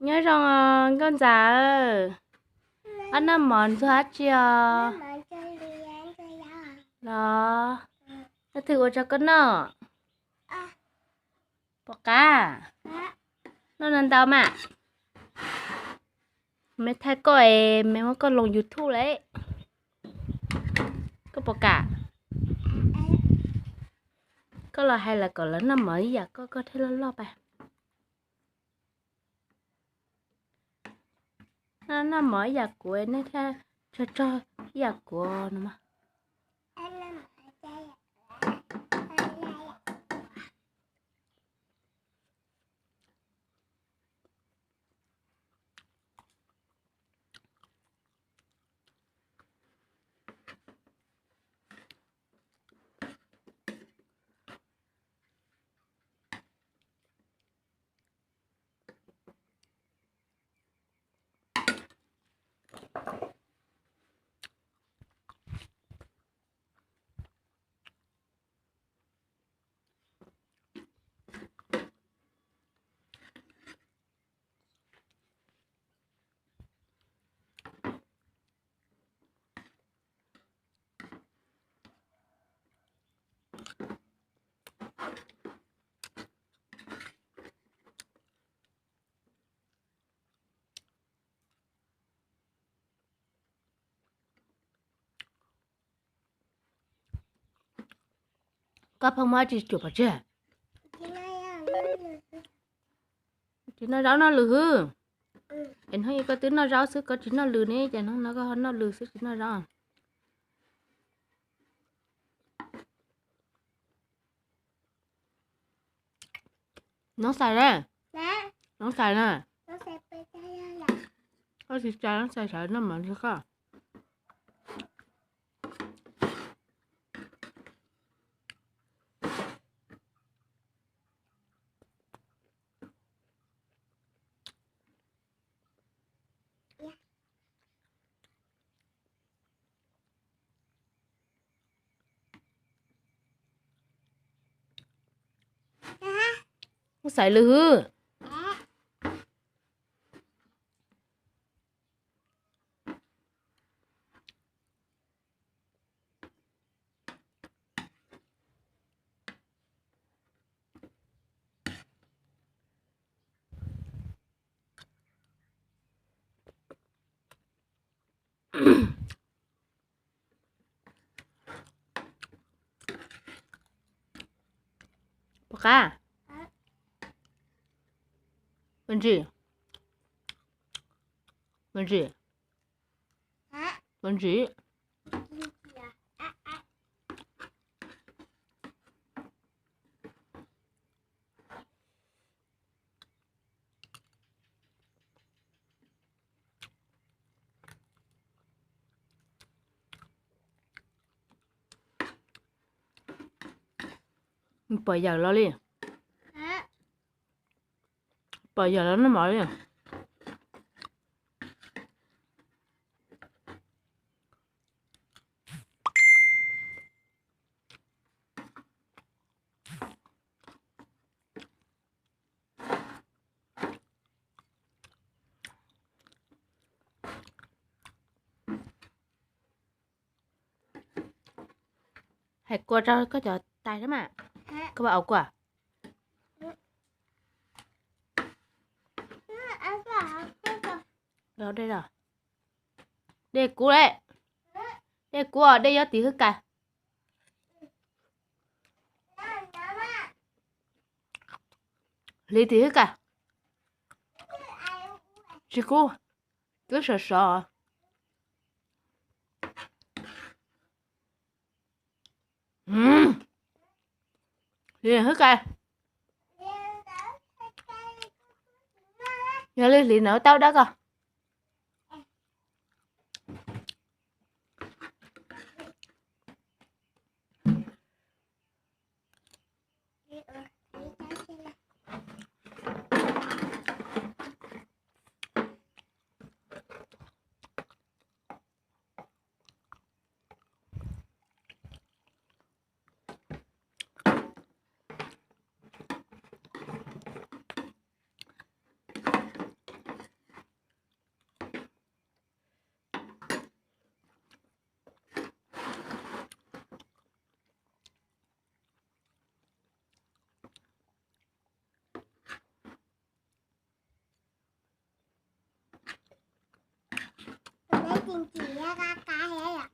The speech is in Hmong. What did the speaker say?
Nyob zoo os nkauj ntxawm. Ob noj mov ntxuag dab tsi os? Los, leej twg ua rau koj noj? Puas qab? Noj ntau ntau mas. Me thaij koj es me muab koj loo YouTube lawm. Koj puas kam? Koj los hais lawv kom lawv noj mov ib yam koj, koj thiaj loj loj pas. Noj mov ib yam kuv, nej thiaj tsog tsog ib yam kuv no mas. Koj pheej muab dab tsi cuam pov tseg? Tsis noj zaub noj lws hwb. Es hnub ib koj twb noj zaub xwb koj tsis noj lws ne, ces hnub no koj ho noj lws xwb tsis noj zaub. Nob xais na, nob xais na. Koj tsis tsa nob xais sawv noj mov ntshe koj. Nob xais lws hwb. Puas qab? Me ntsis, me ntsis, me ntsis. Pom yawm los li, pom yawm los noj mov li. Hais kua rau koj cov tais thiab mas. Koj puas aus kua? Dej, dej kuv os, dej yuav tim hwj kas. Hliv tim hwj kas. Tsis kub, twb sov sov. Hliv hwj kas. Yog li hliv na tau dab ko. tsis ntsim, qa qa heev yom.